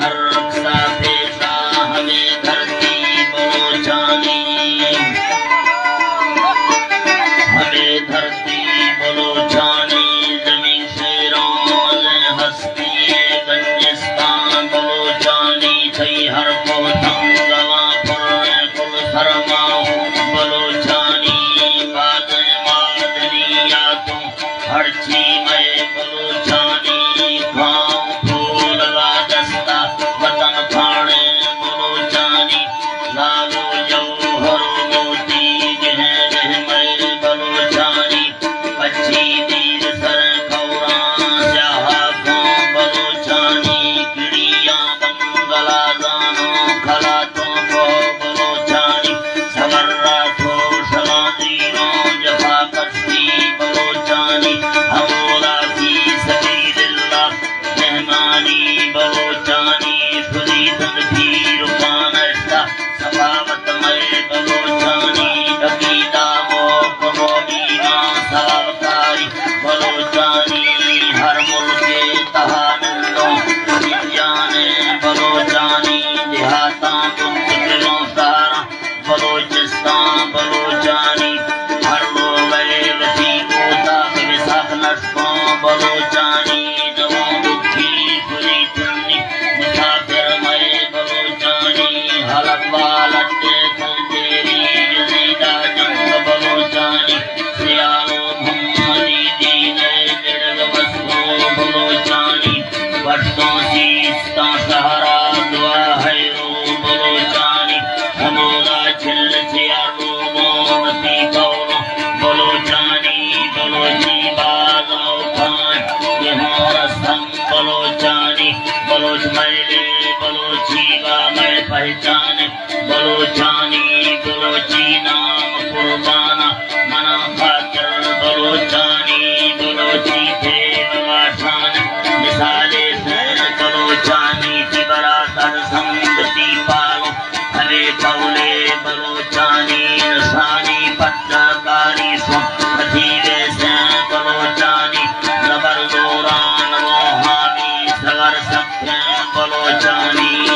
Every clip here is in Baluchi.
ہر رکسا پیسا ہمے دھرتی بلوچانی، ہمے دھرتی بلوچانی، زمین شیروں ہستی گنجستان بلوچانی، تئی ہر کو تنگواں پر کل سرما بلوچانی، باز مادنیاتوں ہرچی مئے بلوچانی، گاؤں پھول وا دستا وطن پھاڑے بلوچانی، لالو جوہر موتی گہنے مئے بلوچانی، پچی دیر سر کھوراں سیاہ پوں بلوچانی، کڑیاں بنگلہ زانوں کھلاتوں کو بلوچانی، صبر را تو شما دیروں جفا کشی بلوچانی، ہمودا فی سبیل اللہ مہمانی بلوچانی، پولیسن پیر پانشتا سخاوت مئے بلوچانی، عقیدہ محکم و ایمان سالکاری بلوچانی، ہر ملک تہا نندوں جانے بلوچانی، دیہاتاں گنج گلوں شہراں بلوچستان بلوچانی، ہر لوگ ء وتی اوتاق وساخ نشکوں بلوچانی، نووں دکھی پوری چنی مسافر مئے بلوچانی، حلب والڈ ء تیری یزیدا جنگ بلوچانی، سیالو محمدی دین ء جڑگ وسو بلوچانی، وشتوں سیستاں شہرا دعا حیرو بلوچانی، ہمودا چل سیالو گوں وتی قولوں بلوچانی، بلوچی باز اوکان یہ ہوں رسم بلوچانی، بلوچ مئے دل بلوچی با مئے پہچان، بلوچانی بلوچی نام قربان، منا خاطر بلوچانی بلوچی دیو واشان، مثال سر بلوچانی تی براتر سنگتی پالو، ہمے قولے بلوچانی نشانی پٹکاری سو، وتی ویسیں بلوچانی زبر دوران روحانی سور سب بلوچانی،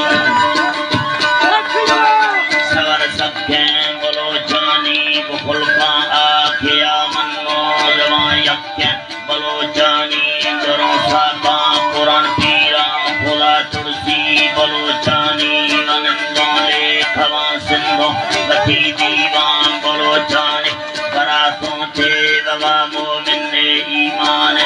سور سبکیں بلوچانی، بخلقاں آکھیا من نوجوان یکیں بلوچانی، دروں ساکاں قرآن پیراں خدا ترسی بلوچانی، من نوں لیکھواں سندھوں وتی دیوان بلوچانی، براتوں تیوگا مومن ایمان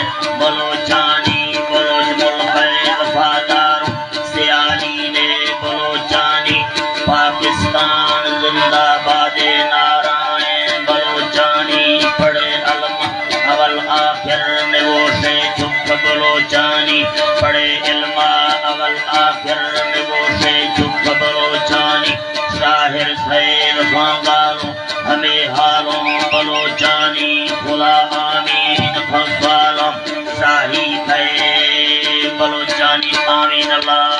بلوچانی، بلوچ ملک ء وفاداروں سیالی نے بلوچانی، پاکستان زندہ باد نعرہ ء بلوچانی، پڑے علم اول آخر نگوشے چک بلوچانی، پڑے علم اول آخر نگوشے چک بلوچانی، شاعر سید خان گالوں ہمے حالوں بلوچانی، خدا آمین فضالوں شاہی تھئے بلوچانی، آمین اللہ